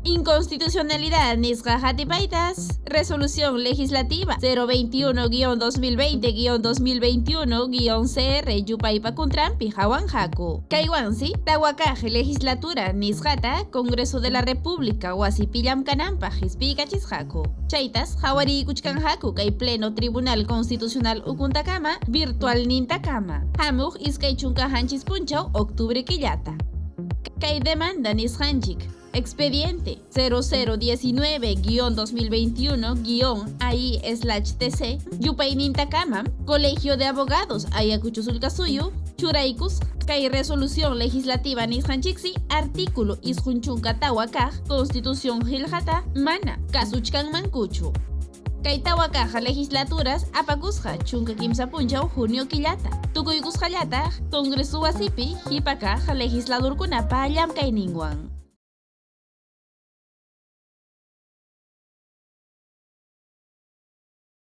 Inconstitucionalidad nisqa hatipaytas Resolución Legislativa 021-2020-2021-CR yupaypa kuntranpi hawanqaku. Kaywansi tawakaq legislatura nisqata Congreso de la República wasipi llamkananpaq qispiykachisqaku. Chaytas qawariykuchkanqaku kay Pleno Tribunal Constitucional ukuntakama virtualnintakama hamuq 27 punchaw octubre killata. Kay demanda nisqanchik Expediente 0019-2021-AI/TC yupaynintakamam Colegio de Abogados Ayacucho Sulkasuyu churaykusqa. Kay Resolución Legislativa nisqanchiksi artículo 94 kaq Constitución qillqata mana kasuchkanmankuchu. Kay tawa kaq legislaturas apakusqa 13 punchaw junio killata, tukuykusqallataq Congreso wasipi hipa kaq legisladorkunapa llamkayninwan.